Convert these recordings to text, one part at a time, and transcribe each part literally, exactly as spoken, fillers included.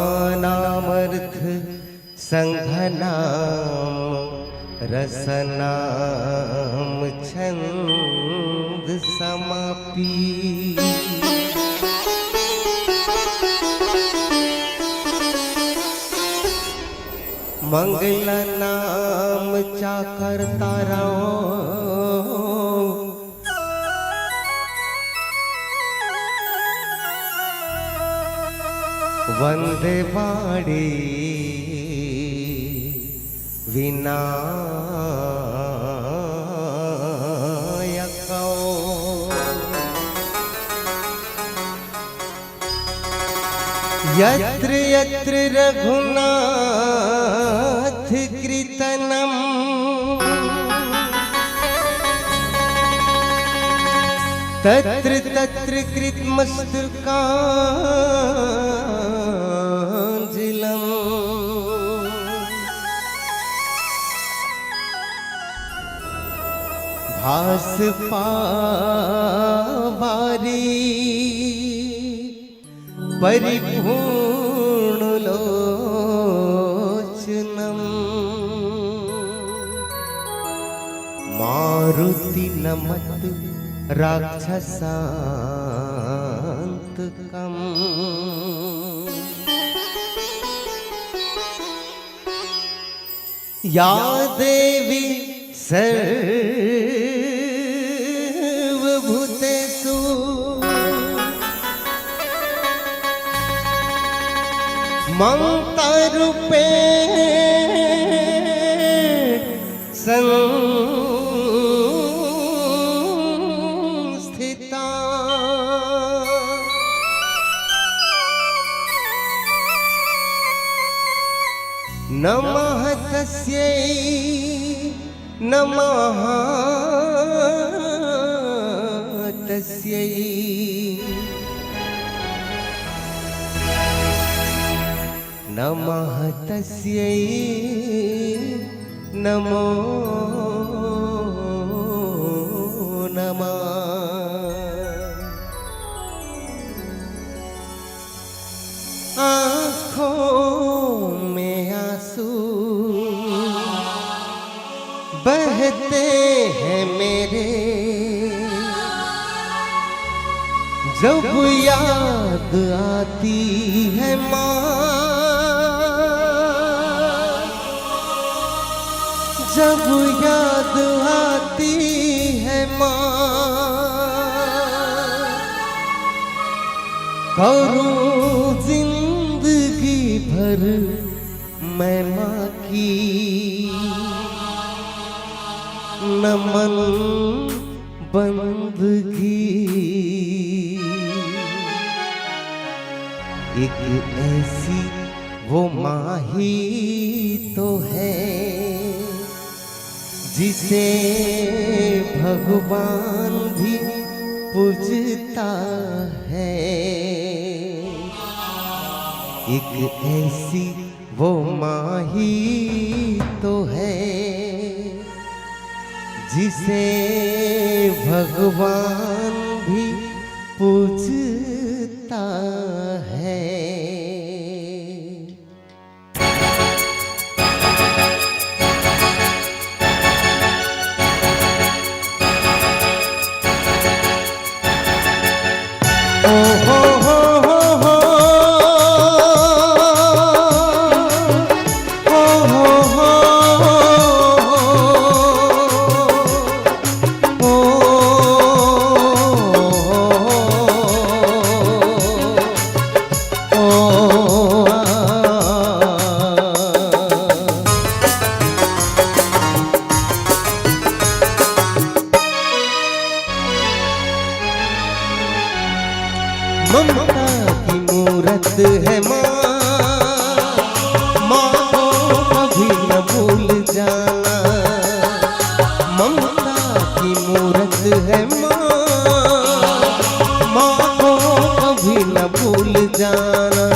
वर्णानामर्थ संघनाम रसनाम छंद समापी। मंगला नाम चाकर तारा वंदे वाणी विनायकौ। यत्र यत्र रघुनाथ कीर्तनम् तत्र तत्र कृतमस्तकाञ्जलिम्। भास पावारि परिपूर्ण लोचनम्। मारुति नमत राक्षसान्तकम्। या देवी सर्वभूतेषु ममता रूपे संस्थिता। नमः तस्यै, नमः तस्यै, नमः तस्यै, नमो नमः। आँखों में आंसू बहते हैं मेरे, जब याद आती है माँ, जब याद आती है माँ। करूं जिंदगी भर मैं माँ की नमन बंदगी। एक ऐसी वो माँ ही तो है, जिसे भगवान भी पूजता है। एक ऐसी वो माँ ही तो है, जिसे भगवान भी पूजता है। ममता की मूरत है माँ, माँ को कभी न भूल जाना। ममता की मूरत है माँ, माँ को कभी न भूल जाना।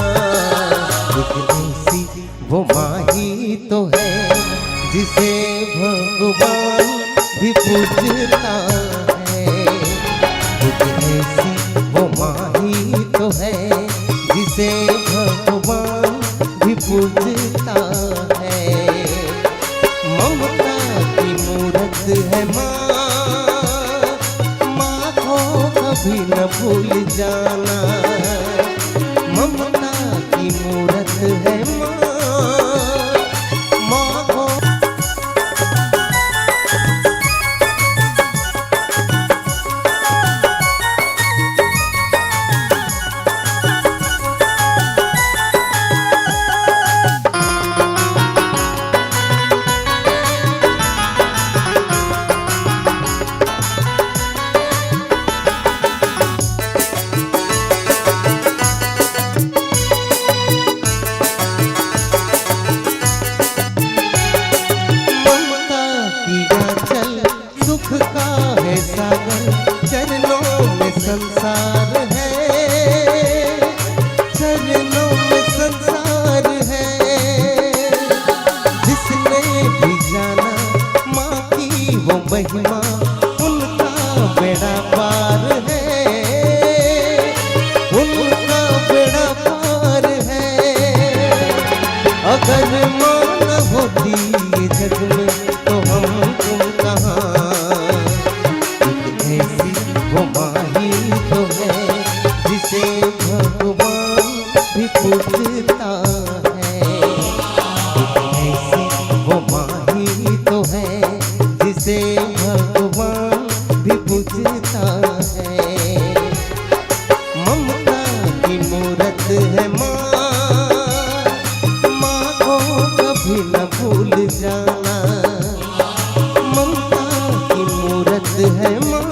एक ऐसी वो माँ ही तो है जिसे भगवान भी पूजता है। एक ऐसी वो माँ ही तो है जिसे भगवान भी पूजता है। ममता की मूरत है माँ, माँ को कभी न भूल जाना। ममता की मूरत है माँ, माँ को ममता की आंचल सुख का है सागर, चरणों में संसार है, चरणों में संसार है। जिसने भी जाना माँ की वो महिमा, उनका बेड़ा पार है, उनका बेड़ा पार है। अगर माँ न होती ये जग में तो हम तुम कहाँ। एक ऐसी वो माँ ही तो है जिसे भगवान भी पूजता है। एक ऐसी वो माँ ही तो है जिसे भगवान भी पूजता है। ममता की मूरत है माँ, माँ को कभी न भूल जाना। ममता की मूरत है माँ,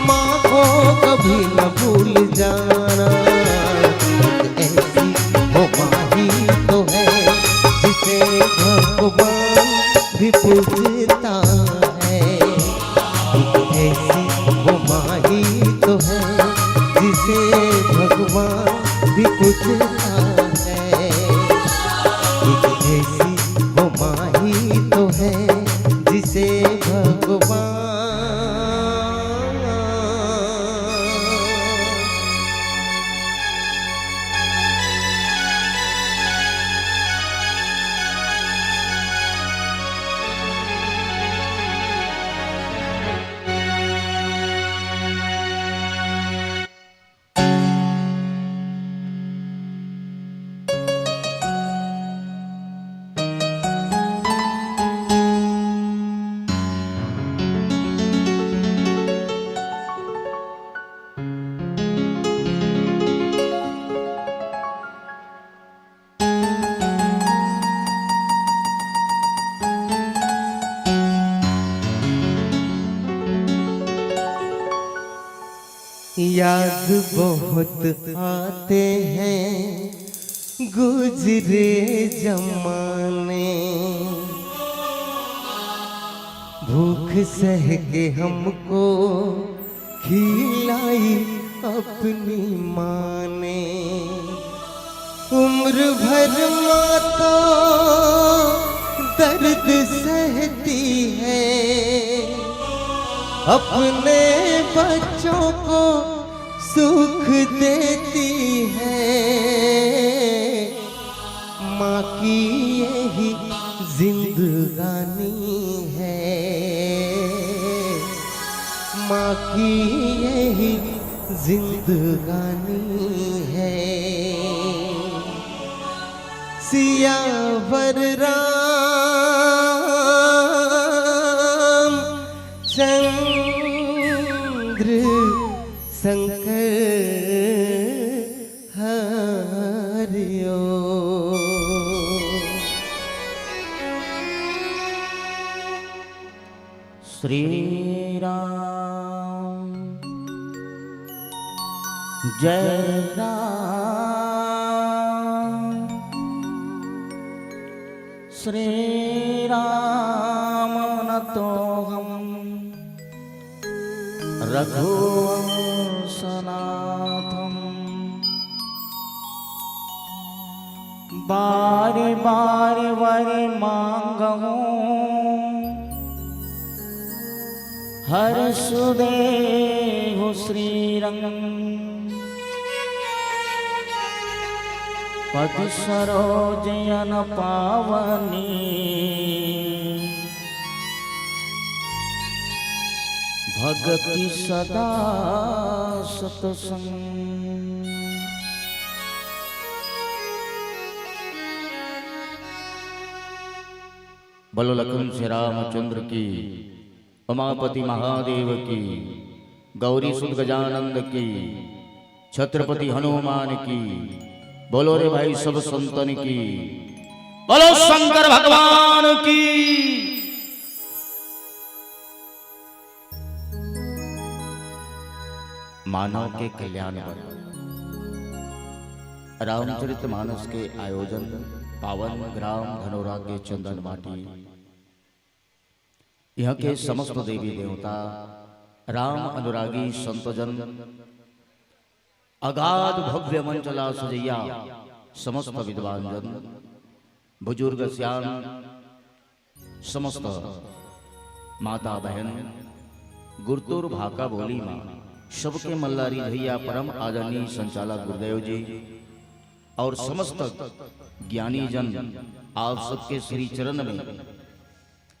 माँ को कभी न भूल जाना। एक ऐसी वो माँ ही तो है जिसे भगवान भी पूजता है। एक ऐसी वो माँ ही तो है जिसे भगवान भी पूजता है। एक ऐसी वो माँ ही तो है जिसे भगवान याद बहुत आते हैं गुजरे जमाने, भूख सह के हमको खिलाई अपनी माँ ने। उम्र भर माँ तो दर्द सहती है, अपने बच्चों को सुख देती है। माँ की यही जिंदगानी है, माँ की यही जिंदगानी है। सियावर राम चंद्र शंकर हरिओ। श्री राम। जय राम श्री राम नतोहम रघुवंशनाथम। बारी बारी वरि मांगहु हरषु देहु श्रीरंग। पद सरोज अन पावनी भगति सदा सतसंग। बोलो लखन श्री रामचंद्र की, उमापति महादेव की, गौरी सुत गजानंद की, छत्रपति हनुमान की। बोलो रे भाई सब संतन की, बोलो शंकर भगवान की। मानव के कल्याण बर रामचरित मानस के आयोजन पावन ग्राम धनोरा के चंदन माटी। यहाँ के समस्त देवी देवता, राम अनुरागी संतजन, अगाध भव्य मंच ला सजइया समस्त विद्वान जन, बुजुर्ग सियान, समस्त माता बहन, गुरतुर भाखा बोली मा सबके मल्ला रिझइया परम आदरणीय संचालक गुरुदेव जी और समस्त ज्ञानी जन, आप सबके श्री चरण में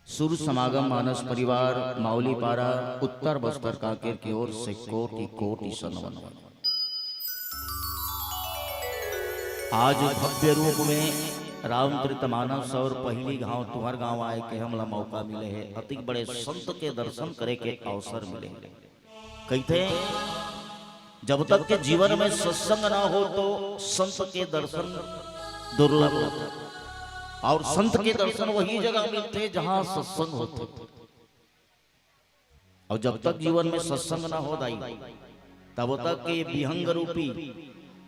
सुर समागम मानस परिवार मावलीपारा उत्तर बस्तर कांकेर की ओर से कोटि कोटि सनमन। आज भव्य रूप में रामचरित मानस और पहिली घांव तुंहर गांव आए के हमला मौका मिले हे, अतिक बड़े संत के दर्शन करे के अवसर मिले हे। कहिथे, जब तक के जीवन में सत्संग ना हो तो संत के दर्शन दुर्लभ होथे, और संत के दर्शन वही जगह मिलथे जहां सत्संग होथे। और जब तक जीवन में सत्संग ना हो दाई, तब तक के विहंग रूपी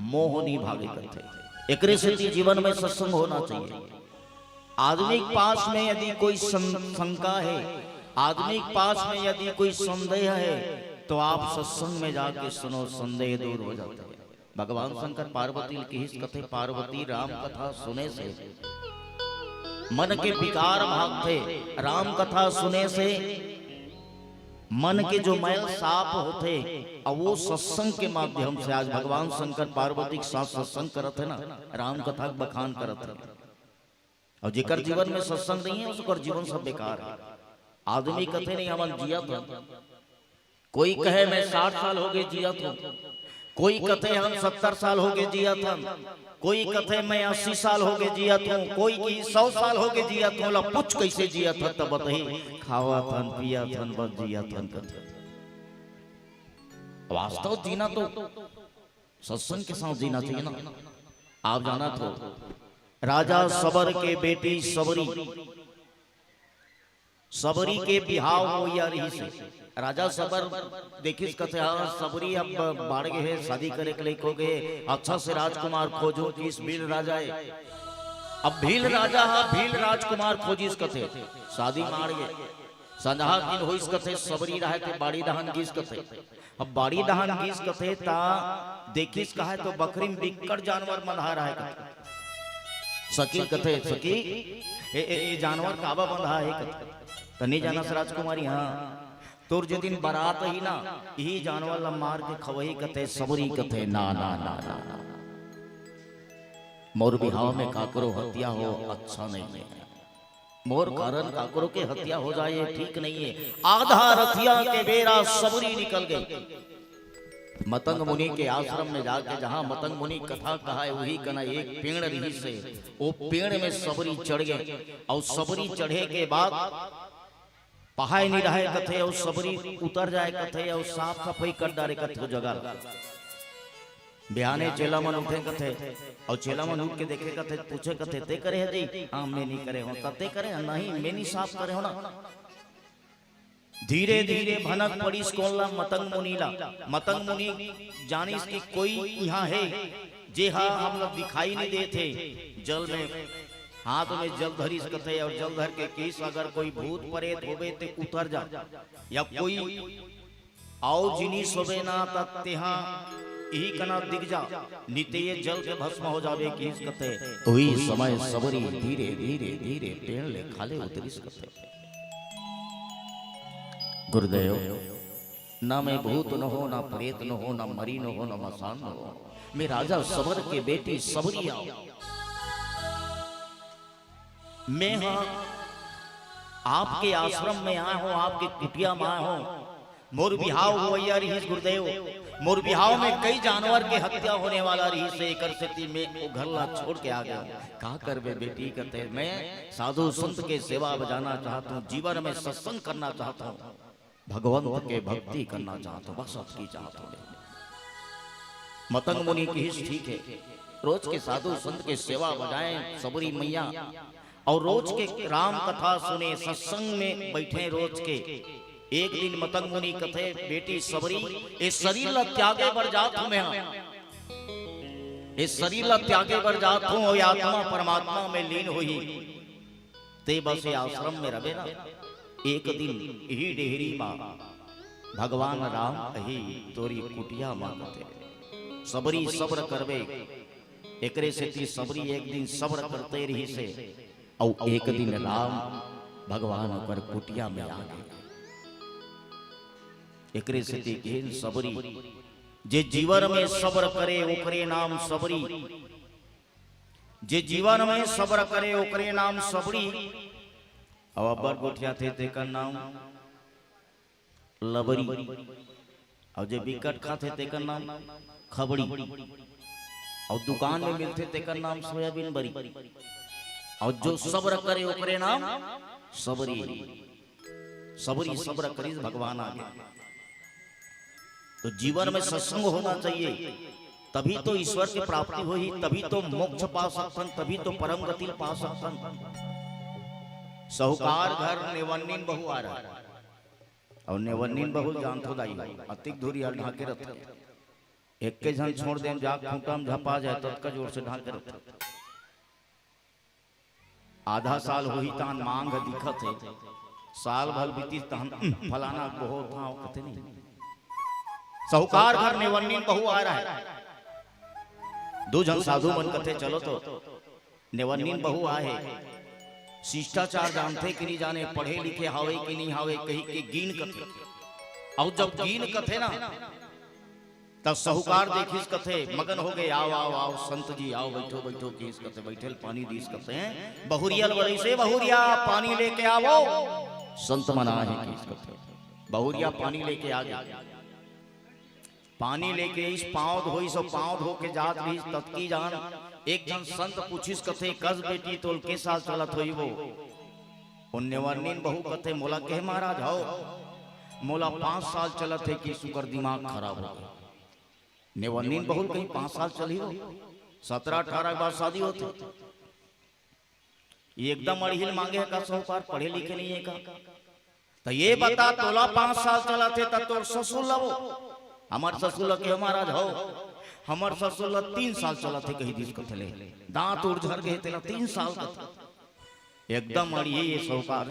मोह नहीं भागे करथे। एकरे सेती जीवन में सत्संग होना चाहिए। आदमी के पास में यदि कोई सं-, शंका है, आदमी के पास में यदि कोई संदेह है, तो आप सत्संग में जाके सुनो, संदेह दूर हो जाता है। भगवान शंकर पार्वती ल किहिस कथे, पार्वती राम कथा सुने से मन के विकार भागथे, राम कथा सुने से मन के जो मैल साफ होथे, अउ वो सत्संग के माध्यम से आज भगवान शंकर पार्वती के साथ सत्संग करत हे ना, राम कथा के बखान करत हे। अउ जेकर जीवन में सत्संग नहीं है, उसकर जीवन सब बेकार है। आदमी कथे नहीं, हमन जियत हन। कोई कहे, "मैं साठ साल हो गए जियत हूँ।" कोई कथे, "हम सत्तर साल हो गए जियत हन।" कोई कथे, "मैं अस्सी साल हो गए जियत हूँ।" कोई की, "सौ साल हो गए जियत हूँ।" ला पूछ, "कैसे जियत हन?" तब बताही, "खावत हन, पियत हन, बस जियत हन," कथे। वास्तव जीना तो सत्संग के साथ जीना चाहिए ना। आप जानत हो, राजा सबर के बेटी सबरी, सबरी के बिहाव होइया रहिस हे। राजा सबर देखिस कथे, "हाँ, सबरी अब बाढ़ गे हे, शादी करे के लइक हो गे, अच्छा से राजकुमार खोजो।" किस भील राजा हे। अब भील राजा हा भील राजकुमार खोजिस कथे, शादी माड़ गे। संझा किन होइस कथे, सबरी रहय ते बाड़ी डहन गिस कथे। अब बाड़ी डहन गिस कथे, ता देखिस कहे तो बखरी में बिक्कट जानवर बंधा रहय कथे। सखी कथे, "सखी, ए, ए, ए जानवर काबा बंधा हे?" कथे। "त नी जानस राजकुमारी, हाँ, तोर जे दिन बरात ही ना, इही जानवर ला मार के खवही," कथे। सबरी कथे, "ना, ना, ना, ना, ना। मोर बिहाव में काकरो हत्या हो, अच्छा नहीं है। मोर कारण काकरो के हत्या हो जाए, ये ठीक नहीं है।" आधा रतिया के बेरा सबरी निकल गई। मतंग मुनि के आश्रम में जाके, जहाँ मतंग मुनि कथा कहाय, वही कना एक पेड़ रहिस हे, वो पेड़ में सबरी चढ़ गए। और सबरी चढ़े के बाद पहाय नहीं रहे कथे, और सबरी उतर जाए कथे, और साफ सफाई कर डारे कथे वो जगह। बिहाने चेला मन उठे कथे, और चेला मन उठ के देखे कथे, पूछे कथे, "ते करे हे जी?" "हाँ, मैं नहीं करे हो।" "त ते करे हो?" "नहीं, मैं नहीं साफ करे हो ना।" धीरे धीरे भनक पड़िस कोन ला? मतंग मुनि ला। मतंग मुनि जानिस कि कोई इहाँ हे, जे हा हमला दिखाई नहीं देत हे। जल में हाथ में जल धरिस कथे, अउ जल धर के किहिस, अगर कोई भूत परेत होबे ते उतर जा, या कोई अउ जिनिस होबे ना, त तेहा इही कना दिख जा, निते ये जल के भस्म हो जाबे, किहिस कथे। उही समय सबरी धीरे धीरे धीरे पेड़ ले खाले उतरिस कथे। गुरुदेव, ना मैं भूत न हो, ना प्रेत न हो, ना मरी न हो, ना मसान न हो, मैं राजा सबर के बेटी सबरी आंव। मैं हा आपके आश्रम में आय हों, आपके कुटिया में आय हों। मोर बिहाव होवइया रिहिस गुरुदेव, मोर बिहाव में कई जानवर के हत्या होने वाला रिहिस हे, एकर सेती मैं ओ घर ला छोड़ के आ गेंव। का करबे बेटी, कथे, मैं साधु संत के सेवा बजाना चाहत हों, जीवन में सत्संग करना चाहत हों, भगवंत के भक्ति करना चाहत हों, बस अतकी चाहत हों। मतंग मुनि किहिस, ठीक हे, रोज के साधु संत के सेवा बजाएं सबरी मैया, अउ रोज के राम कथा सुने, सत्संग में बइठे रोज के। एक दिन मतंग मुनि कथे, बेटी सबरी, ए शरीर ला त्यागे बर जात हों मैं हा। ए शरीर ला त्यागे बर जात हों, अउ आत्मा परमात्मा में लीन होही। ते बस ए आश्रम में रबे ना, एक दिन इही डेहरी मा भगवान राम आही तोरी कुटिया मा, कथे। सबरी सबर करबे, एकरे सेती सबरी एक दिन सबर करते रिहिस हे, अउ एक दिन राम भगवान ओकर कुटिया में आ गे। एकरे सेती किहिन सबरी, जे जीवन में सबर करे ओकरे नाम सबरी, जे जीवन में सबर करे ओकरे नाम सबरी। अउ अब्बड़ गोठियाथे तेकर नाम लबरी, अउ जे बिकट खाथे तेकर नाम खबड़ी, अउ दुकान में मिलथे तेकर नाम सोयाबीन बरी, अउ जो सबर करे ओकरे नाम सबरी। सबरी सबर करिस, भगवान आ गे। तो जीवन में सत्संग होना चाहिए, तभी तो ईश्वर की प्राप्ति होही, तभी तो मोक्ष पा सकथन, तभी तो परम गति पा सकथन। साहूकार घर नेवन्निन बहू आ रहा है। अउ नेवन्निन बहू जानथो दाई, अतिक धुरिया ढांके रथे। एक्के झन छोड़ देन, जाके खूंटा म झपा जाय, ततका जोर से ढांके रथे। आधा साल होही तहन मांग ह दिखत हे, साल भर बीतिस तहन, "उम, फलाना बहुत हाँ," कथे नहीं। साहूकार घर नेवन्निन बहू आ रहा है। दू झन साधु मन कथे, "चलो तो।" नेवन्निन बहू आहे, शिष्टाचार जानथे कि नहीं जाने, पढ़े लिखे हावे कि नहीं हावे, कही के गीन कथे। अउ जब गीन कथे ना, तब साहूकार देखिस कथे, मगन हो गे, "आओ, आओ, आओ, संत जी, आओ, बैठो, बैठो," किहिस कथे, बैठे ल पानी दीस कथे, बहुरिया ल बलइस, "बहुरिया, पानी लेके आवो, संत मन आए हे," किहिस कथे। बहुरिया पानी लेके आ गे। पानी लेके इस पांव धोइस अउ पांव धो के जात रहिस, ततकी जान एक झन संत पूछिस कथे, "कस बेटी, तोल के साल चलत होही वो?" ओ नेवन्निन बहू कथे, "मोला कहे महाराज, हव, मोला पांच साल चलत हे," किहिस, ओकर दिमाग खराब हो गे। नेवन्निन बहू ल कहीं पांच साल चलही वो, सतरा अठारा के बाद शादी होथे। ये एकदम अड़हिल मांगे हे का साहूकार, पढ़े लिखे नहीं हे का? त ये बता, तोला पांच साल चलत हे त तोर ससुर ल वो? हमर ससुर ल कहे महाराज, हव, हमर ससुर ल तीन साल चलत हे कहि दिस कथे ले। दांत उड़ झर गे हे तेला तीन साल कथे। एकदम अड़ही हे साहूकार,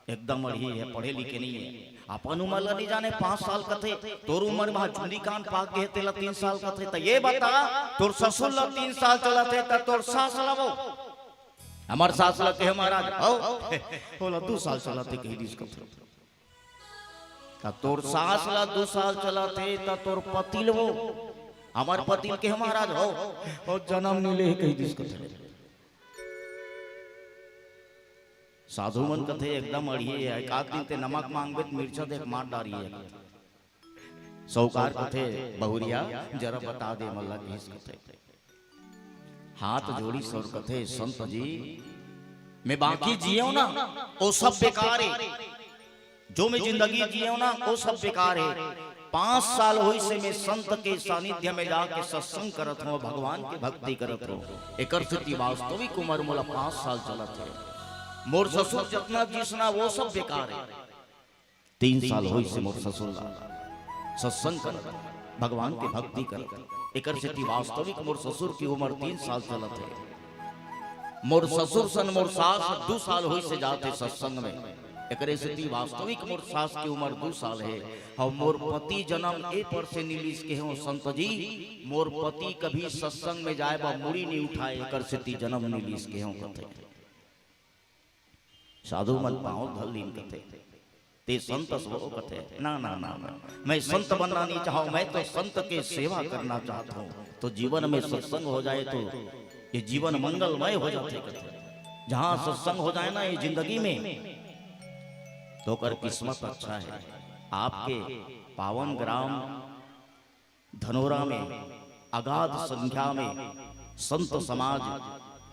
एकदम अड़ही हे, पढ़े लिखे नहीं हे। अपन उमर ल नहीं जाने, पांच साल कथे, तोर उमर म चुंदी कान पाक गे हे, तेला तीन साल कथे। त ये बता, तोर ससुर ल तीन साल चलत हे, त तोर सास ल वो? हमर सास ल कहे महाराज, हव, ओला दू साल चलत हे कहि दिस कथे। त तोर सास ल दू साल चलत हे, त तोर पति ल वो? हमर पति ल कहे महाराज, हव, ओ जनम नइ ले हे कहि दिस कथे। साधु मन कथे, एकदम अड़ही हे, एक आध दिन ते नमक मांगबे त मिर्चा देख मार डारही हे। साहूकार कथे, बहुरिया, जरा बता दे, मल्ला किहिस कथे। हाथ जोड़िस अउ कथे, संत जी, मैं बाकी जियेंव ना, ओ सब बेकार हे। जो मैं जिंदगी जियेंव ना, ओ सब बेकार हे। पांच साल होइस हे मैं संत के सानिध्य में जाके सत्संग करत हंव, भगवान के भक्ति करत हंव। एकर सेती वास्तविक उमर मोला पांच साल चलत हे। मोर ससुर जतना जिस ना, वो सब बेकार हे। तीन साल होइस हे मोर ससुर ला सत्संग करत, भगवान के भक्ति करत। एकर सेती वास्तविक मोर ससुर के उमर तीन साल चलत हे। मोर ससुर सन मोर सास दू साल होइस हे जात हे सत्संग में, एकरे सेती वास्तविक मोर सास के उमर दू साल हे। अउ मोर पति जनम ए पर से नी लिस केहेंव संत जी, मोर पति कभी सत्संग में जाए बर मुड़ी नी उठाए, एकर सेती जनम नी लिस केहेंव कथे। साधु मन पाँव धर लीन कथे, "ते संत अस हो?" कथे, "ना, ना, ना, मैं, मैं संत बनना नहीं चाहूँ, मैं तो संत के सेवा करना चाहता हूँ।" तो जीवन में सत्संग हो जाए तो ये जीवन मंगलमय हो जाथे कथे। जहाँ सत्संग हो जाए ना ये जिंदगी में, तो ओकर किस्मत अच्छा हे। आपके पावन ग्राम धनोरा में अगाध संख्या में संत समाज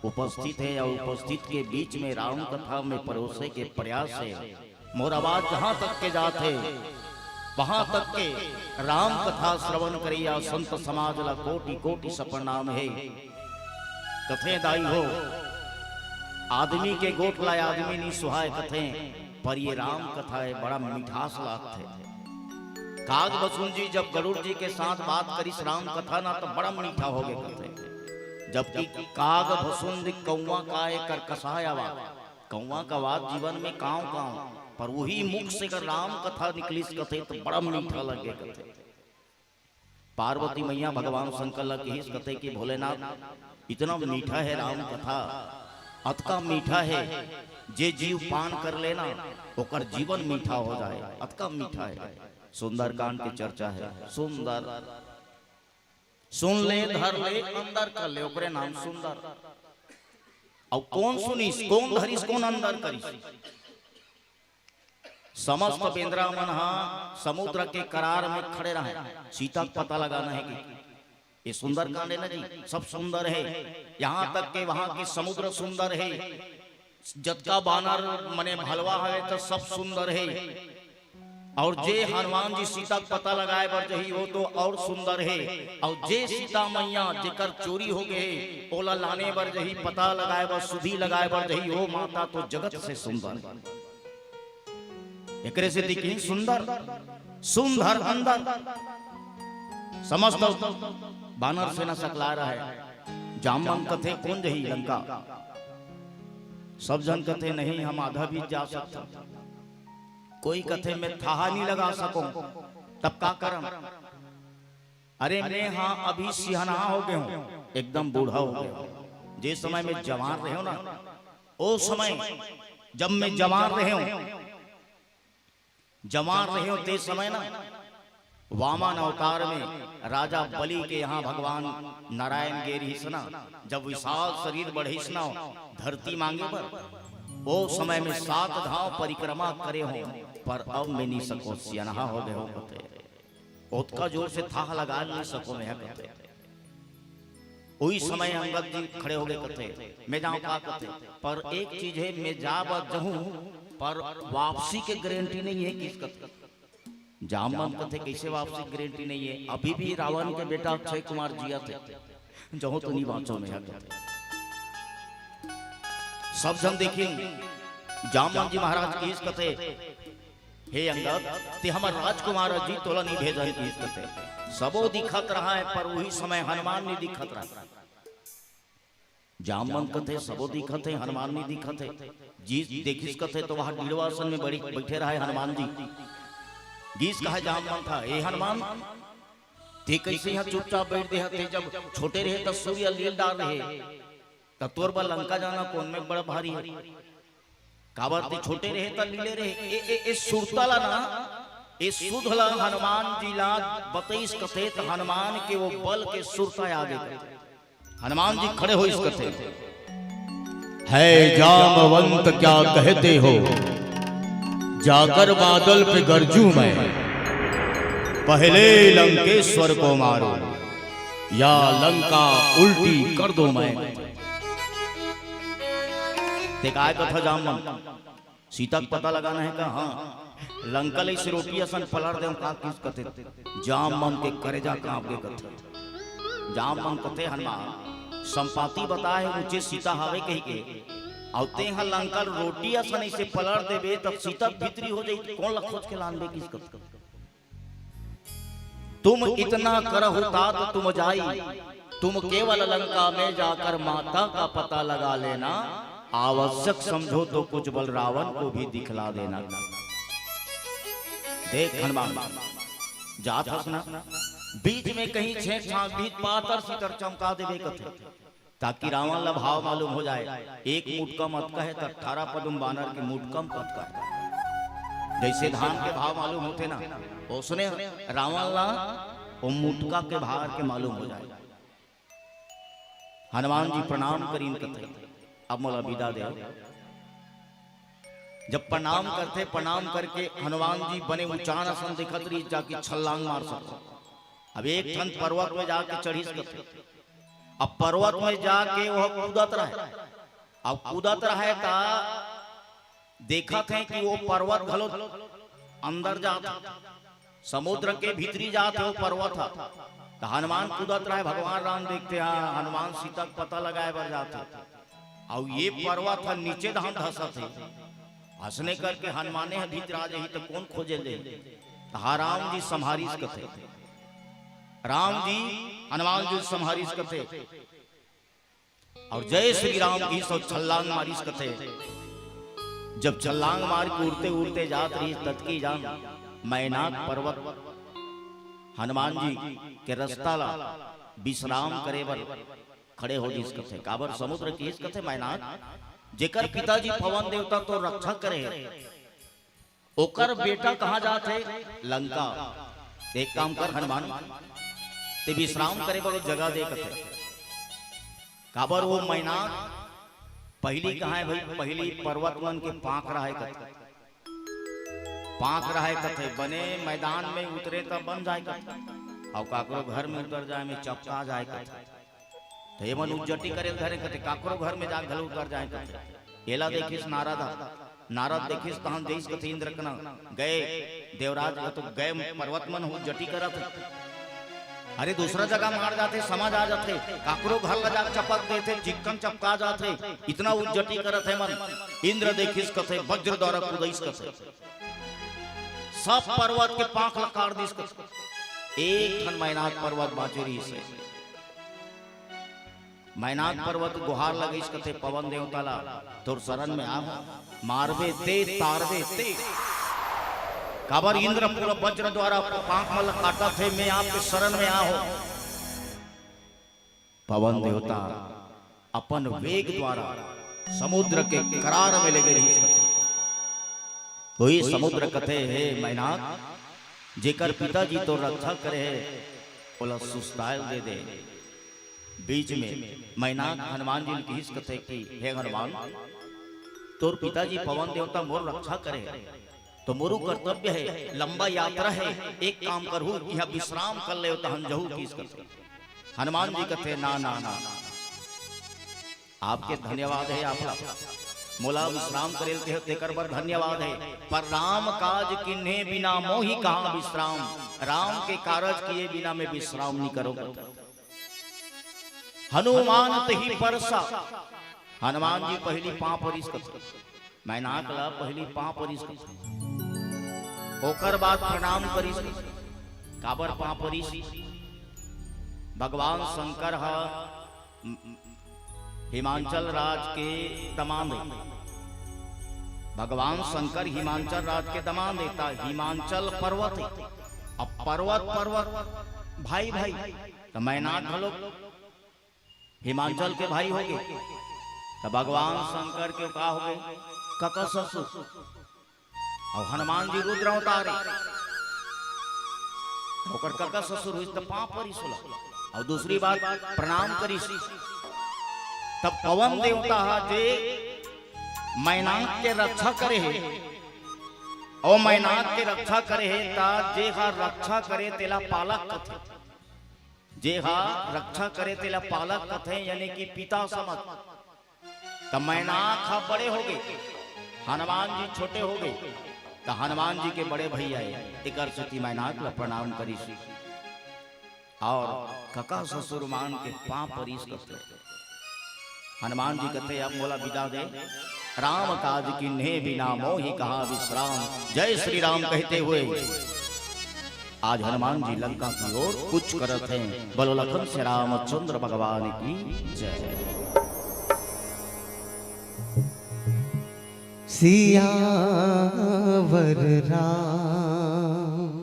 उपस्थित हे अउ उपस्थित के बीच में राम कथा में परोसे के प्रयास हे। मोर आवाज जहाँ तक के जात हे, वहाँ तक के राम कथा श्रवण करइया संत समाज ला कोटि कोटि से प्रणाम हे। कथे दाई हो, आदमी के गोठ ला आदमी नी सुहाय कथे, पर ये राम कथा हे, बड़ा मिठास लागथे। काग भसुंद जी जब गरुड़ जी के साथ बात करिस राम कथा ना, तो बड़ा मीठा हो गए कथे। जबकि काग भसुंद कौवा का एक करकसाय आवाज, कौवा का आवाज जीवन में कांव कांव, पर वही मुख से अगर राम कथा निकलिस कथे तो बड़ा मीठा लगे कथे। पार्वती मैया भगवान शंकर ला किहिस कथे कि भोलेनाथ, इतना मीठा हे राम कथा, अतका मीठा हे, जे जीव पान कर लेना, ओकर जीवन मीठा हो जाए, अतका मीठा हे। सुंदरकांड के चर्चा हे। सुंदर, सुन ले, धर ले, अंदर कर ले, ओकरे नाम सुंदर। अउ कोन सुनिस, कोन धरिस, कोन अंदर करिस? समस्त बेंदरा मन हा समुद्र के करार में खड़े रहे, सीता के पता लगाना हे कि ये सुंदरकांड हे ना जी, सब सुंदर हे, यहाँ तक के वहाँ के समुद्र सुंदर हे, जतका बानर मने भलवा हे तो सब सुंदर हे। अउ जे हनुमान जी सीता के पता लगाए बर जही, वो तो अउ सुंदर हे। अउ जे सीता मैया जेकर चोरी हो गए, ओला लाने बर जही, पता लगाए बर, सुधी लगाए बर जही, वो माता तो जगत से सुंदर हे। एकरे सेती किहिन सुंदर, सुंदर अंदर। समस्त बानर सेना सकला रहे। जामवंत कथे, "कोन जही लंका?" सब झन कथे, "नहीं, हम आधा भी जा सकथन।" कोई कथे, "मैं थाहा नी लगा सकंव।" तब का करंव? अरे, मैं हा अभी सिहनहा हो गए हंव, एकदम बूढ़ा हो गए हंव। जे समय में जवान रहेंव ना, ओ समय जब मैं जवान रहेंव, जवान रहेंव ते समय ना, वामन अवतार में राजा बलि के यहाँ भगवान नारायण गे रहिस ना, जब विशाल शरीर बढ़िस ना, धरती मांगे बर, ओ समय में सात धांव परिक्रमा करे हंव, पर अब मैं नी सकंव, सियनहा हो गए हंव कथे। ओतका जोर से थाह लगा नी सकंव मैं कथे। उही समय अंगद जी खड़े हो गए कथे, "मैं जांव का?" कथे, "पर एक चीज हे, मैं जा बर जहूं, पर वापसी के गारंटी नहीं हे किस कथे।" जामवंत कथे, "कैसे वापसी के गारंटी नहीं हे? अभी भी रावण के बेटा अक्षय कुमार जियत हे, जहूं तो नी बांचंव मैं कथे।" सब झन देखिन, जामवंत जी महाराज किहिस कथे, "हे अंगद, ते हमर राजकुमार अस जी, तोला नी भेजन किहिस कथे।" सबो दिखत रहय, पर उही समय हनुमान नी दिखत रहय। जामवंत कथे, "सबो दिखत हे, हनुमान नी दिखत हे।" जी देखिस कथे, तो वहाँ डीड़वा असन में बड़ी, बइठे रहय हनुमान जी। गिस कहय जामवंत ह, "हे हनुमान, ते कैसे यहाँ चुपचाप बइठ दे हस? ते जब छोटे रहे, त सूर्य लील डार रहे, त तोर बर लंका जाना कोन में बड़ा भारी हे?" काबर ते छोटे रहे त लीले रहे। ए, ए, ए सुरता ला ना, ए सुध ला हनुमान जी ला बतइस कथे त हनुमान के वो बल के सुरता आ गे कथे। हनुमान जी खड़े होइस कथे, "है जामवंत क्या कहते हो, जाकर बादल पे गरजूं मैं, पहले लंकेश्वर को मारो या लंका उल्टी कर दो मैं।" ते काय कथा जामवंत? सीता के पता लगाना हे का? हाँ। लंका ले से रोटी असन पलट देंव का किहिस कथे? जामवंत के करेजा कांप गे कथे। जामवंत कथे, "हनुमान, संपाति बताए हे ऊंचे सीता हावे कहिके, अउ तेंह लंका ल रोटी असन अइसे पलट देबे, तब सीता भीतरी हो जाई, त कोन ल खोज के लानबे किस कथे? तुम इतना करहु तात तुम जाई, तुम केवल लंका में जाकर माता का पता लगा लेना, आवश्यक समझो तो कुछ बल रावण को भी दिखला देना। देख हनुमान, जात हस ना, बीच में कहीं छेक छाक भी पातर सीतर चमका देबे कथे, ताकि रावण ला भाव मालूम हो जाए। एक मुटका मत कहे त अठारह पदुम बानर के मुटका म कत कहे। जइसे धान के भाव मालूम होथे ना, ओसने रावण ला ओ मुटका के भार के मालूम हो जाए। हनुमान जी प्रणाम करिन कथे, अब मोला बिदा देव। जब प्रणाम करथे, प्रणाम करके हनुमान जी बने ऊंचान असन दिखत रहिस, जाके छलांग मार सकत। अब एक ठन पर्वत में जाके चढ़िस कथे। अब पर्वत में जाके वो कूदत रहे। अब कूदत रहे त देखत हे कि वो पर्वत घलो अंदर जात हे, समुद्र के भीतरी जात हे वो पर्वत ह। त हनुमान कूदत रहे, भगवान राम देखथे, हाँ, हनुमान सीता के पता लगाए बर जात हे। अउ ये पर्वत ह नीचे धान धसत हे। असने करके हनुमाने ह भीतरा जाही त कोन खोजे ले? त हा राम जी संभारिस कथे। राम जी हनुमान जी संभारिस कथे। अउ जय श्री राम कहिस अउ छलांग मारिस कथे। जब छलांग मार के उड़ते उड़ते जात रहिस, ततकी जान मैनाक पर्वत हनुमान जी के रस्ता ला विश्राम करे बर खड़े हो जिस कथे। काबर समुद्र किहिस कथे, मैनाक, जेकर पिताजी पवन देवता तोर रक्षा करे हे, ओकर बेटा कहाँ जात हे? लंका। एक काम कर हनुमान, ते विश्राम करे बर जगह दे कथे। काबर वो मैनाक पहिली कहाँ हे भाई? पहिली पर्वत मन के पाँख रहय कथे। पाँख रहय कथे, बने मैदान में उतरे त बन जाय कथे, अउ काकरो घर में उतर जाय में चपका जाय कथे। त एमन उज्जटी करे ल धरे कथे, काकरो घर में जा घलो उतर जाय कथे। एला देखिस नारद ह, नारद देखिस तहन जइस कथे इंद्र कना, गए देवराज, वो तो गए पर्वत मन उज्जटी करत हे। अरे दूसरा जगह मार जाथे, समझ आ जाथे, काकरो घर ल जा चपक देथे, चिक्कन चपका जाथे, इतना उज्जटी करत हे मन। इंद्र देखिस कथे, वज्र द्वारा कुदइस कथे, सब पर्वत के पाँख ल काट दिस कथे। एक ठन मैनाक पर्वत बाँचे रहिस हे। मैनाक पर्वत गुहार लगइस कथे पवन देवता ला, तोर शरण में आहो, मारबे ते, तारबे ते। काबर इंद्र पूरा वज्र द्वारा पाँख मन ल काटत हे, मैं आपके शरण में आहो। पवन देवता अपन वेग द्वारा समुद्र के करार में लेगे रहिस कथे। वही समुद्र कथे, हे मैनाक, जेकर पिताजी तोर रक्षा करे हे, ओला सुस्ताय ल दे दे। बीच में मैनाक हनुमान जी ल किहिस कथे कि हे हनुमान, तोर पिताजी पवन देवता मोर रक्षा करे हे, तो मोरो कर्तव्य हे, लंबा यात्रा हे, एक काम करहू, इहाँ विश्राम कर लेव, तहन जहू किहिस कथे। हनुमान जी कथे, ना, ना, ना, ना। आपके धन्यवाद हे, आप मोला विश्राम करे ल कहे तेकर बर धन्यवाद हे, पर राम काज किन्हे बिना मोहि कहाँ विश्राम, राम के कारज किए बिना मैं विश्राम नहीं करूँ। हनुमान तही परसा, हनुमान जी पहिली पाँव परिस कथे, मैनाक ला पहिली पाँव परिस कथे, ओकर बाद प्रणाम करिस। काबर पाँव परिस? भगवान शंकर ह हिमांचल राज के दमांद हे। भगवान शंकर हिमांचल राज के दमांद हे, त हिमांचल पर्वत हे। अब पर्वत, पर्वत, भाई, भाई, त मैनाक घलो हिमांचल के भाई होगे। त भगवान शंकर के का होगे? कका ससुर। अउ हनुमान जी रुद्र अवतार हे, ओकर कका ससुर होइस त पाँव परिस ओला। अउ दूसरी बात, प्रणाम करिस। तब पवन देवता ह जे मैनाक के रक्षा करे हे, अउ मैनाक के रक्षा करे हे, त जे ह रक्षा करे तेला पालक कथे। जे ह रक्षा करे तेला पालक कथे, यानी कि पिता समझ। त मैनाक ह बड़े होगे, हनुमान जी छोटे होगे, त हनुमान जी के बड़े भैया हे, एकर सेती मैनाक ल प्रणाम करिस। अउ कका ससुर मान के पाँव परिस कथे। हनुमान जी कथे, "अब मोला विदा दे, राम काज कीन्हे बिना मोहि कहा विश्राम।" जय श्री राम कहते हुए आज हनुमान जी लंका की ओर कूच करत हैं। बोलो लखन से रामचंद्र भगवान की जय। सियावर राम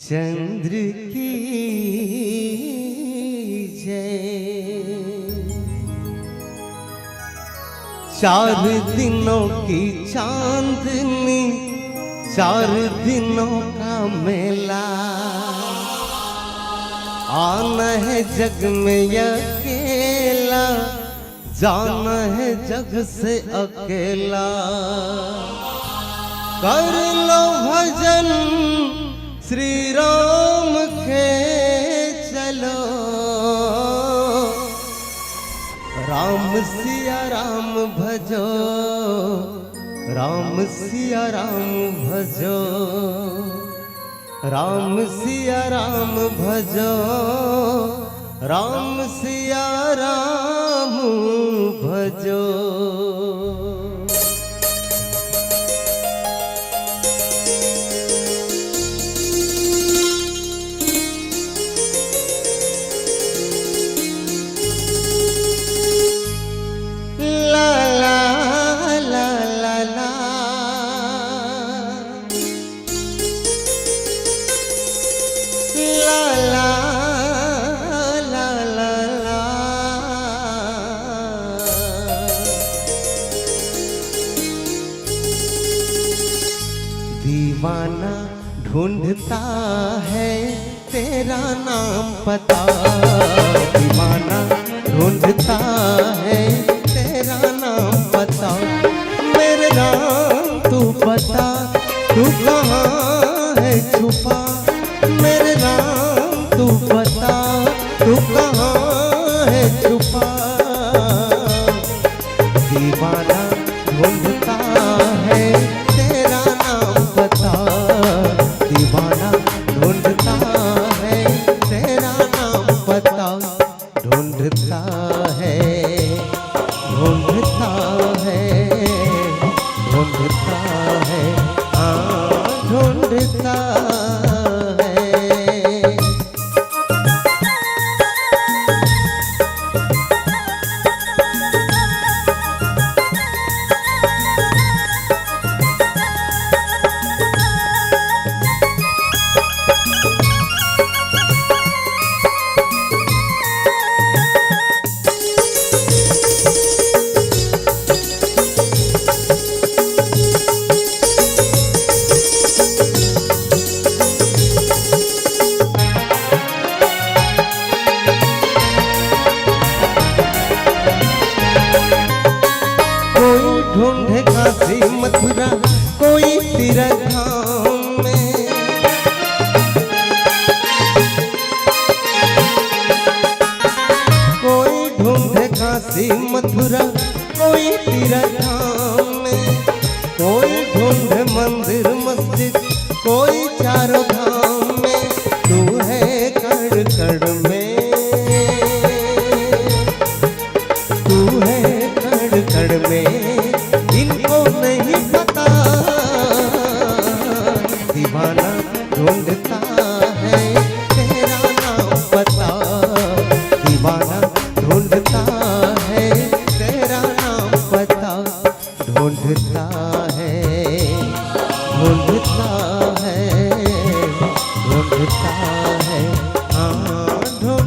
चंद्र की जय। चार दिनों की चांदनी, चार दिनों का मेला, आना है जग में अकेला, जाना है जग से अकेला। कर लो भजन श्री राम के, चलो। राम सिया राम भजो, राम सिया राम भजो। राम सिया राम भजो, राम सिया राम भजो। ला ला ला ला ला। ला ला ला ला ला। दीवाना ढूंढता है तेरा नाम पता, दीवाना ढूंढता है तेरा नाम पता। मेरे राम तू बता, तू कहाँ है छुपा, मेरे राम तू बता, तू कहाँ है छुपा। दीवाना ढूंढता है तेरा नाम पता, दीवाना ढूंढता है तेरा नाम पता। ढूंढता है, ढूंढता है, ढूंढता है, हाँ, ढूंढता है। कोई ढूंढे काशी मथुरा, कोई तीरथ धाम में। कोई ढूंढे काशी मथुरा, कोई तीरथ धाम में। कोई ढूंढे मंदिर मस्जिद, कोई चारों धाम में। तू है कण कण में, तू है कण कण में, इनको नहीं पता। दीवाना ढूंढता है तेरा नाम पता, दीवाना ढूंढता है तेरा नाम पता। ढूंढता है, ढूंढता है, ढूंढता है, हाँ, ढूंढता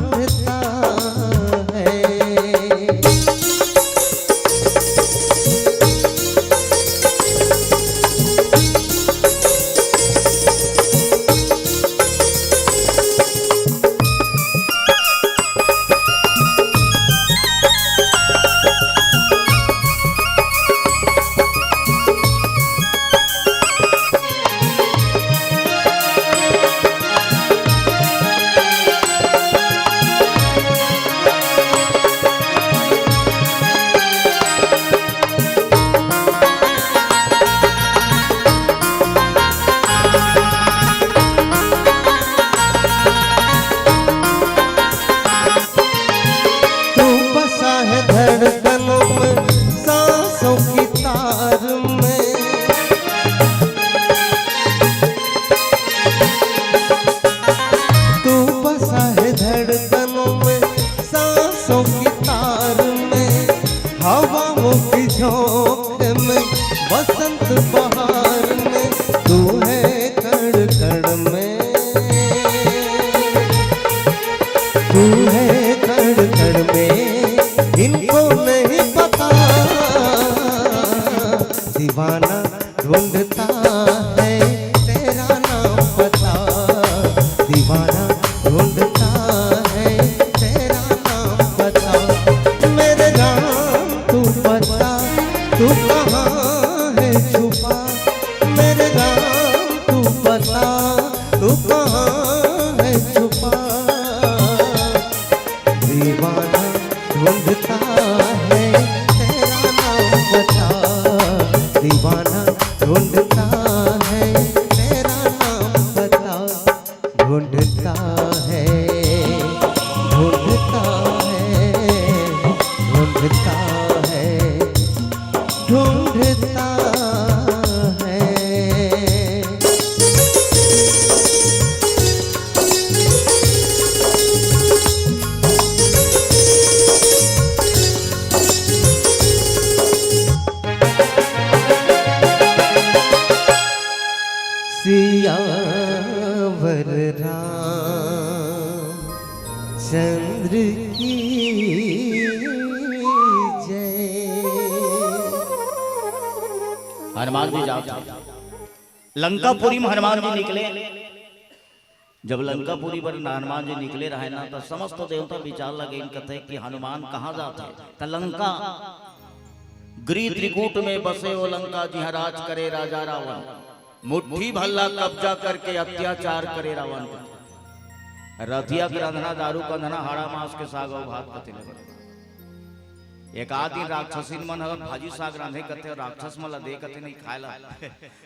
तू है कण कण में, इनको नहीं पता। दीवाना ढूंढता है तेरा नाम पता। दीवाना ढूंढता है तेरा नाम पता। मेरे राम तू बता, तू कहाँ है छुपा? मेरे राम तू बता, तू कहाँ है छुपा? दीवाना ढूंढता है तेरा नाम पता। दीवाना ढूंढता है तेरा नाम पता। ढूंढता है, ढूंढता है, ढूंढता है, ढूंढता है। सियावर रामचंद्र की जय। हनुमान जी जात हे। लंकापुरी में हनुमान जी निकले। जब लंकापुरी बर हनुमान जी निकले रहे ना, तो समस्त देवता विचार लगे, कथे कि हनुमान कहाँ जात हे? त लंका, गृह त्रिकूट में बसे वो लंका, जिहाँ राज करे राजा रावण। मुट्ठी भल्ला कब्जा करके अत्याचार करे रावण के। रतिया के रंधना दारू कंधना, हाड़ा मांस के साग अउ भात कथे लगे। एक आध दिन राक्षसिन मन ह भाजी साग रांधे कथे, राक्षस मन ला दे कथे नहीं खाए ला।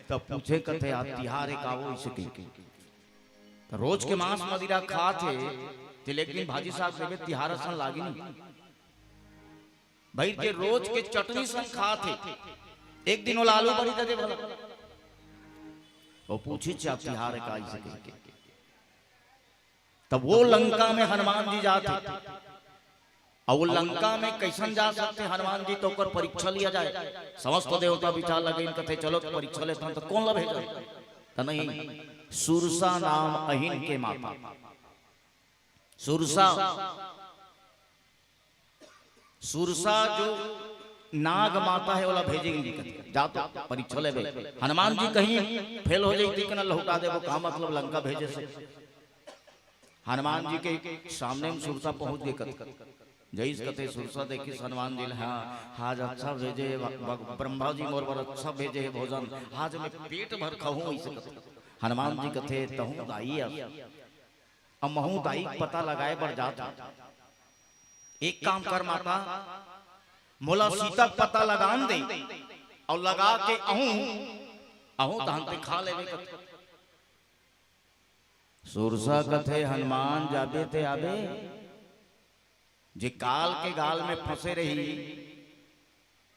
तब पूछे कथे, "आज तिहार हे का वो?" इसे कहिके। त रोज के मांस मदिरा खात हे, ते लेकिन भाजी साग देबे तिहार असन लागी नहीं। भाई जे रोज के चटनी संग खात हे, एक दिन ओला आलू बरी दे दे भला। वो पूछी, "आज तिहार हे का?" इसे कहिके। तब वो लंका में हनुमान जी जात हे। अउ वो लंका में कैसन जा सकथे हनुमान जी, तो ओकर परीक्षा लिया जाए। समस्त देवता विचार लगे, कथे, "चलो तो परीक्षा लेथन, तो कोन ला भेजन?" त नहीं, सुरसा नाम अहिन के माता। सुरसा, सुरसा जो नाग माता हे, ओला भेजे के कथे, "जा तो परीक्षा लेबे।" हनुमान जी कहीं फेल हो जाई, त कना लहुटा देबो, का मतलब लंका भेजे से? हनुमान जी के सामने में सुरसा पहुंच गे कथे। जइस कथे सुरसा देखिस हनुमान जी ल, "हाँ, आज अच्छा भेजे हे ब-, ब-, ब्रह्मा जी मोर बर अच्छा भेजे हे भोजन, आज मैं पेट भर खाहूं," इसे कथे। हनुमान जी कथे, "तहूं दाई अस, अब महूं दाई के पता लगाए बर जात हूं। एक काम कर माता, मोला सीता के पता लगान दे, अउ लगा के अहूं, अहूं तहन ते खा लेबे," कथे। सुरसा कथे, "हनुमान जाबे ते आबे, जे काल के गाल में फंसे रही,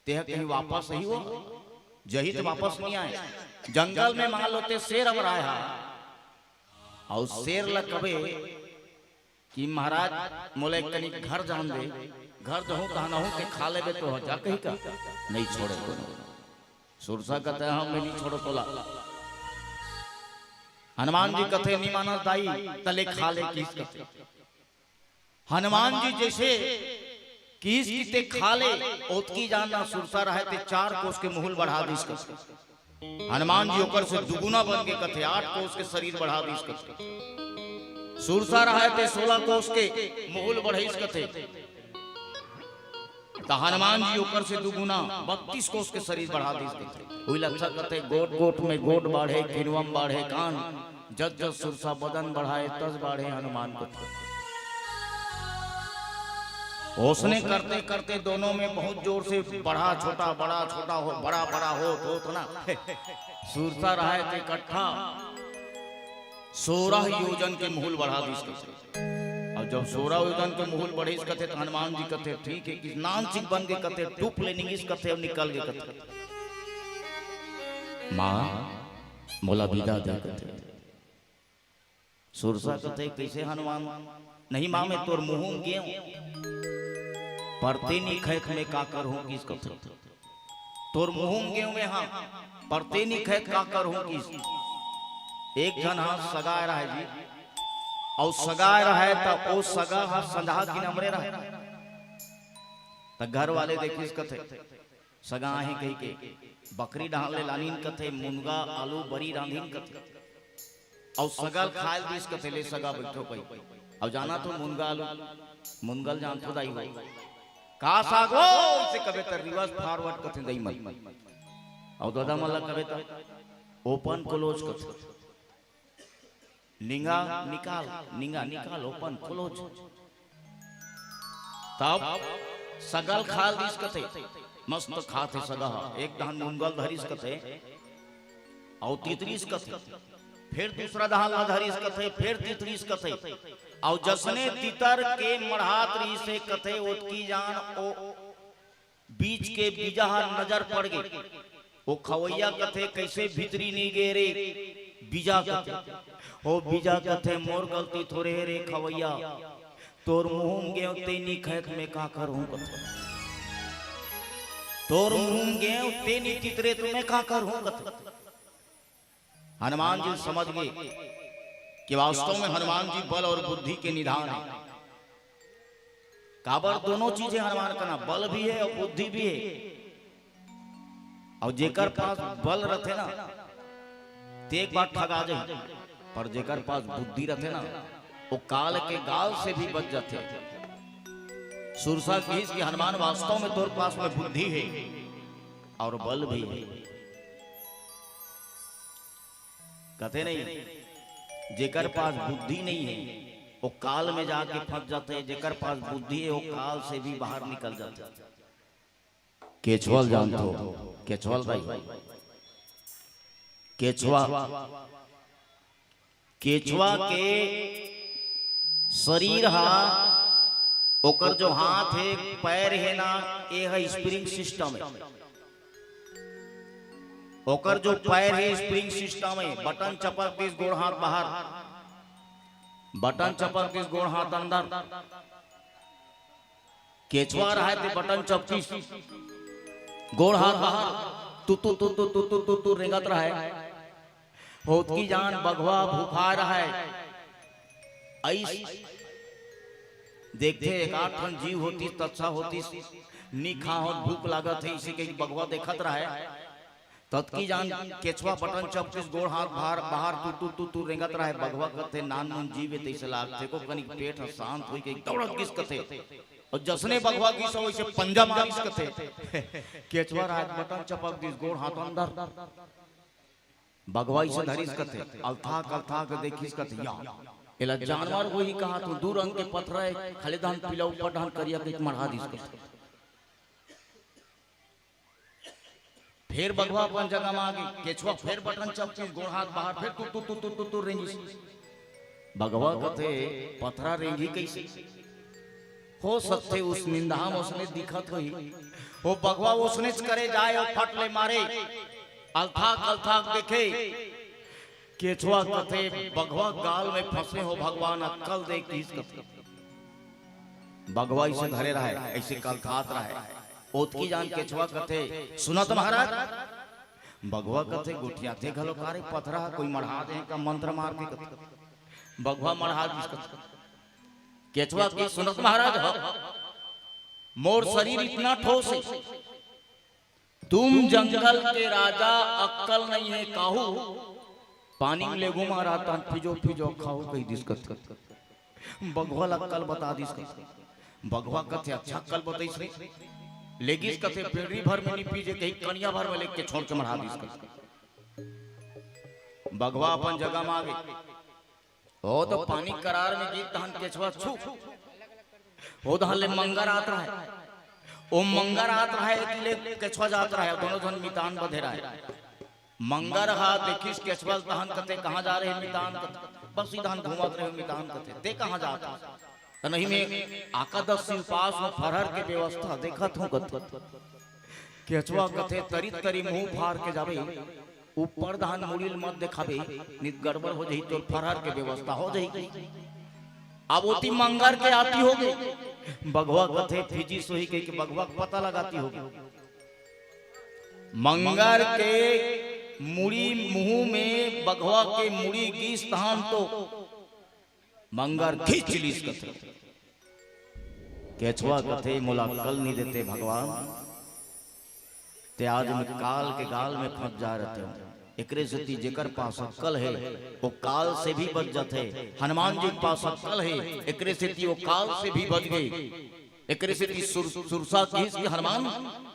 तेह कहीं वापस ही हो, जही तो वापस नहीं आए।" जंगल में मान लो ते शेर अमराय हा, अउ शेर ल कबे कि "महाराज, मोला एक कनी घर जान दे, घर जहूं तहन अहूं के खा लेबे तो हो जा," कही का, "नहीं छोड़े कोनो।" सुरसा कथे, "हाँ, मैं नहीं छोड़ो तोला।" हनुमान जी कथे, "नहीं मानस दाई, तले खा ले," किस कथे। हनुमान जी जइसे किस किते खा ले, ओतकी जान ना सुरसा रहय ते चार कोस के मुहुल बढ़ा दिस कथे। हनुमान जी ओकर से दुगुना बन के कथे, आठ कोस के शरीर बढ़ा दिस कथे। सुरसा रहय ते सोलह कोस के मुहुल बढ़ाइस कथे। त हनुमान जी ओकर से दुगुना बत्तीस कोस के शरीर बढ़ा दिस कथे। उही लच्छा कथे, "गोट गोट में गोट बाढ़े, किनवम बाढ़े कान, जस जस सुरसा बदन बढ़ाए, तस बाढ़े हनुमान कथे।" ओसने करते करते दोनों में बहुत जोर से बढ़ा छोटा, बढ़ा छोटा हो, बड़ा बड़ा होत होत ना, सुरसा रहय ते इकट्ठा सोरह योजन के मुहुल बढ़ा दिस कथे। अउ जब सोरह योजन के मुहुल बढ़िस कथे, त हनुमान जी कथे, "ठीक हे," किस नान सिंह बन के कथे, टूप ले निगिस कथे अउ निकल गे कथे। "माँ, मोला बिदा दे," कथे। सुरसा कथे, "कइसे हनुमान?" "नहीं माँ, मैं तोर मुहूं गेंव, परते नी खैत मैं का करहूं," किस कथे। "तोर मुहूं गेंव मैं हा, परते नी खैत का करहूं," किस। एक झन हा सगा रहय जी, अउ सगा रहय त ओ सगा ह संझा किनमरे रहय। त घर वाले देखिस कथे, सगा आही कहिके बकरी डहान ले लानिन कथे, मुनगा आलू बरी रांधिन कथे। अउ सगा ल खाय ल दिस कथे, ले सगा बइठो कहि। अउ जानथो मुनगा आलू, मुनगा ल जानथो दाई हो। का साग हो? अइसे कबे त reverse forward कथे दाई मन। अउ ददा मन ल कबे त open close कथे। निंगा निकाल, निंगा निकाल, open close। तब सगा ल खाय ल दिस कथे, मस्त खाथे सगा ह। एक डहान मुनगा ल धरिस कथे, अउ तितरिस कथे, फेर दूसरा डहान ल धरिस कथे, फेर तितरिस कथे। अउ जसने तितर के मढ़ात रहिस हे कथे, ओतकी जान ओ बीज के बीजा ह नजर पड़ गे। ओ खवइया कथे, कइसे भीतरी नइ गे रे बीजा कथे। ओ बीजा कथे, मोर गलती थोरे हे रे खवइया, तोर मुंह म गेंव ते नइ खैत में का करहूं कथे। तोर मुंह म गेंव ते नइ तितरे त में का करहूं कथे। हनुमान जी समझ गे कि वास्तव में हनुमान जी बल अउ बुद्धि के निधान हे। काबर दोनों चीज हे हनुमान कना, बल भी हे अउ बुद्धि भी हे। अउ जेकर पास बल रथे ना, ते एक बार ठगा जाही, पर जेकर पास बुद्धि रथे ना, ओ काल के गाल से भी बच जाथे। सुरसा कहिस कि हनुमान, वास्तव में तोर पास में बुद्धि हे अउ बल भी हे। कथे नहीं, जेकर पास बुद्धि नहीं हे, ओ काल में जाके फंस जाथे, जेकर पास बुद्धि हे, ओ काल से भी बाहर निकल जाथे। केचवा ल जानथो, केचवा ल दाई। केचवा, केचवा के शरीर हा, ओकर जो हाथ हे, पैर हे ना, ए हा spring system हे। ओकर जो पैर हे, spring system हे, बटन चपक दिस, गोड़ हाथ बाहर, बटन चपक दिस, गोड़ हाथ अंदर। केचवा रहय ते बटन चपकिस, गोड़ हाथ बाहर, तुतु तुतु तुतु तुतु रेंगत रहय। होतकी जान बघवा भूखा रहय। अइस देखथे, एक आध ठन जीव होतिस त अच्छा होतिस, नी खा होत, भूख लागत हे, इसे कहिके बघवा देखत रहय। ततकी जान केचवा बटन चपकिस, गोड़ हाथ बाहर, बाहर तुतु तुतु रेंगत रहय। बघवा कथे, नानमुन जीव ए तइसे लागथे, को कनिक पेट ह शांत होई के दौड़त गिस कथे। अउ जसने बघवा गिस, वइसे पंजा मारिस कथे। केचवा रहय त बटन चपक दिस, गोड़ हाथ अंदर। बघवा इसे धरिस कथे, अलथा के, अलथा के देखिस कथे, या, एला जानवर होही कहाथंव, दू रंग के पथरा हे, खले डहन पीला, ऊपर डहन करिया कहिके मढ़ा दिस कथे। फेर बघवा अपन जगह म आगे, केचवा फेर बटन चपकिस, गोड़ हाथ बाहर, फेर तुतु तुतु तुतु रेंगिस। बघवा कथे, पथरा रेंगही कइसे? हो सकथे ओ निंदहा म ओसने दिखत होही। ओ बघवा ओसनेच करे जाय अउ फट ले मारे। अलथाक अलथाक देखे। केचवा कथे, बघवा गाल में फंसे हो भगवान, अक्कल दे किस कथे। बघवा इसे धरे रहय, अइसे कलथात रहय। ओतकी जान केचवा कथे, सुनत महाराज। बघवा कथे, गोठियाथे घलो का रे, पथरा ह कोई मढ़ा दे का मंत्र मार के कथे। बघवा मढ़ा दिस कथे। केचवा कथे, सुनत महाराज हो, मोर शरीर इतना ठोस हे, तुम जंगल के राजा, अक्कल नहीं है काहू, पानी में लेगू मारा तहन फिजो फिजो खाहू कहि दिस कथे। बघवा ल अक्कल बता दिस कथे। बघवा कथे, अच्छा अक्कल बतइस रे। लेगिस कथे, पेंड़री भर में नी पीजे, कहीं कनिया भर में लेके छोड़ के मढ़ा दिस कथे। बघवा अपन जगह म आगे। ओ तो पानी करार में गिस तहन केचवा छू। ओ तहन ले मंगर आत रहय। ओ मंगर आत रहय, एती ले केचवा जात रहय, दोनों झन मितान बधे रहय। मंगर हा देखिस केचवा ल तहन कथे, कहाँ जा रहे मितान कथे, बस इधन घूमत रहे मितान कथे, ते कहाँ जात हस? त नहीं में एकादशी उपास म फरहर के व्यवस्था देखत हूँ कथे। केचवा कथे, तरी तरी मुंह फार के जाबे, ऊपर डहन मुड़ी ल मत देखाबे, नित गड़बड़ हो जही, तोर फरहर के व्यवस्था हो जही। अब ओती मंगर के आती होगे, बघवा कथे फिजिस होही कहिके बघवा के पता लगाती होगे। मंगर के मुड़ी मुंह में बघवा के मुड़ी गिस तहन तो मंगर खींच लिस कथे। केचवा कथे, "मोला अक्कल नइ देते भगवान, ते आज मैं काल के गाल में फंस जा रहते हूँ।" एकरे सेती जेकर पास अक्कल हे, वो काल से भी बच जाथे। हनुमान जी के पास अक्कल हे, एकरे सेती वो काल से भी बच गे। एकरे सेती सुर-, सुरसा कहिस कि हनुमान,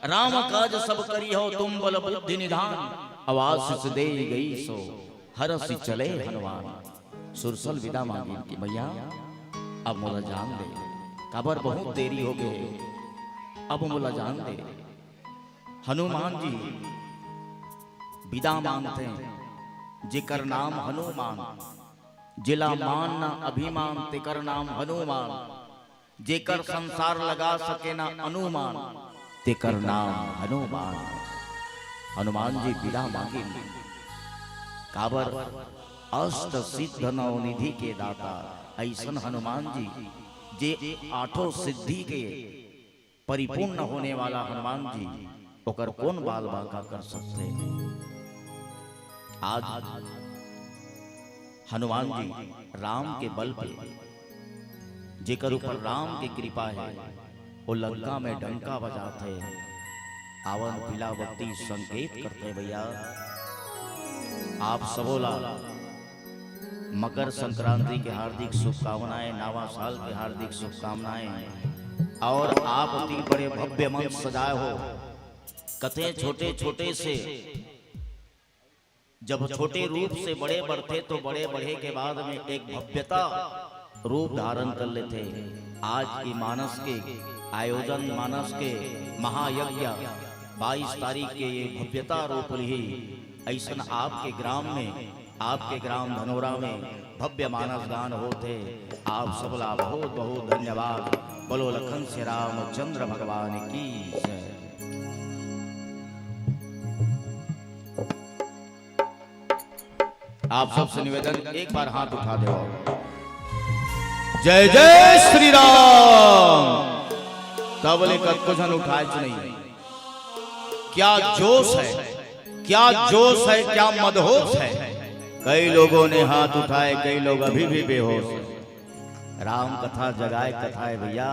"राम काज सब करिहौ तुम बल बुद्धि निधान, अउ आसिस देइ गई सो हरषि चले हनुमान।" सुरसा ल बिदा मांगिन कि, "मैया, अब मोला जान दे, काबर बहुत देरी हो गे, अब मोला जान दे।" हनुमान जी बिदा मांगथे, जेकर नाम हनुमान, जेला मान ना अभिमान, तेकर नाम हनुमान, जेकर संसार लगा सके ना अनुमान, तेकर नाम हनुमान। हनुमान जी बिदा मांगिन, काबर अष्ट सिद्ध नवनिधि के दाता, अइसन हनुमान जी, जे आठों सिद्धि के परिपूर्ण होने वाला हनुमान जी, ओकर कोन बाल बांका कर सकथे? आज हनुमान जी राम के बल पे, जेकर ऊपर राम के कृपा हे, वो लंका में डंका बजाथे, आवन पीला बत्ती संकेत करथे। भैया, आप सबो ला मकर संक्रांति के हार्दिक शुभकामनाएं, नवा साल के हार्दिक शुभकामनाएं। और आप अति बड़े भव्य मंच सजाए हो, कथे छोटे छोटे से, जब छोटे रूप से बड़े बढ़थे तो बड़े बढ़े के बाद में एक भव्यता रूप धारण कर लेथे। आज के मानस के आयोजन, मानस के महायज्ञ बाईस तारीख के ये भव्यता रूप लिही। अइसन आपके ग्राम में, आपके ग्राम धनोरा में भव्य मानस गान होथे। आप सबला बहुत बहुत धन्यवाद। बोलो लखन से रामचंद्र भगवान की जय। आप सबसे निवेदन, एक बार हाथ उठा दो। जय जय श्री राम। तब ले कतको झन उठाए च नहीं। क्या जोश है, क्या जोश है, क्या मदहोश है। कई लोगों ने हाथ उठाए, कई लोग अभी भी बेहोश हैं। राम कथा जगाए कथा है भैया।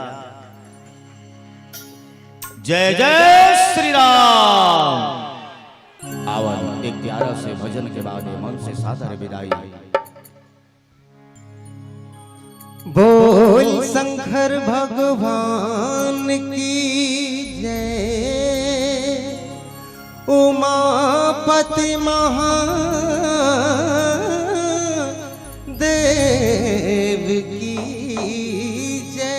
जय जय श्री राम। आवन एक प्यारा से भजन के बाद ये मन से सादर विदाई। बोल शंकर भगवान की जय, उमापति महादेव की जय।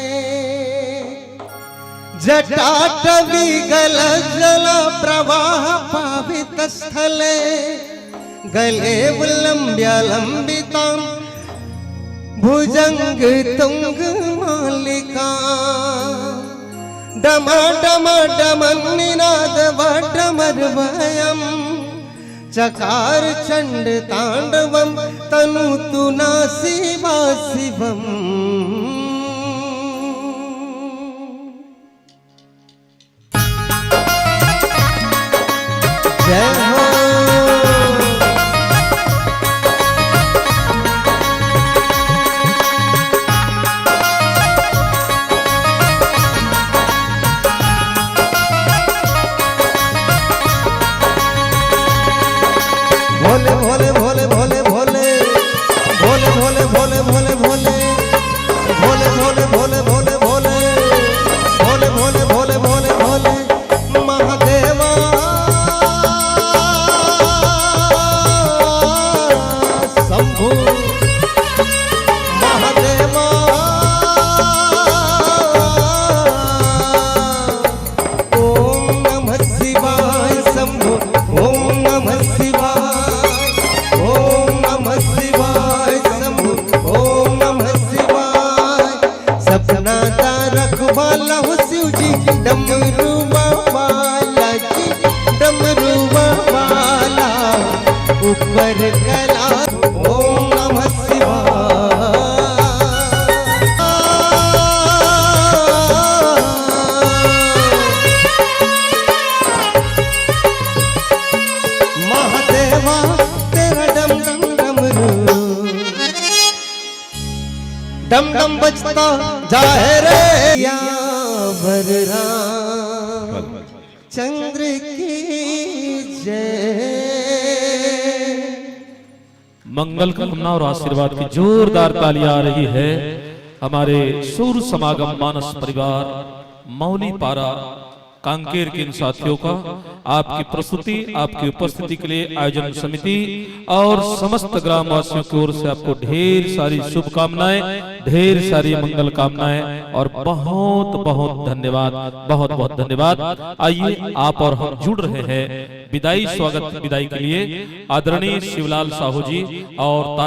जटाटवी गलज्जल प्रवाह पावित स्थले, गले उल्लम्ब्य लम्बितां भुजंग तुंग मालिका। डम डम डम निनाद वडमर वयम, चकार चंड तांडवम तनु तुना शिवा शिवम। जय हो। भोले भोले भोले भोले भोले। भोले भोले भोले भोले भोले। भोले भोले भोले भोले भोले। भोले भोले भोले भोले भोले। महादेवा शंभु। महादेवा। ओम नमः शिवाय शंभु। ओम नमः शिवाय। ओम नमः शिवाय शंभु। ओम नमः शिवाय। सपना तारक वाला हो शिव जी, डमरू वाला जी, डमरू वाला ऊपर कला। ओम नमः शिवाय। महादेवा तेरा डम डम डमरू। बजता जाए रे यावर राम चंद्र की जय। मंगल कामना और आशीर्वाद की जोरदार तालियां आ रही है हमारे सुर समागम मानस परिवार मौली पारा कांकेर के इन साथियों का, आपकी प्रस्तुति, आपकी उपस्थिति के लिए आयोजन समिति और समस्त ग्रामवासियों की ओर से आपको ढेर सारी शुभकामनाएं, ढेर सारी मंगल कामनाएं और बहुत बहुत धन्यवाद, बहुत बहुत धन्यवाद। आइए, आप और हम जुड़ रहे हैं विदाई स्वागत विदाई के लिए आदरणीय शिवलाल साहू जी और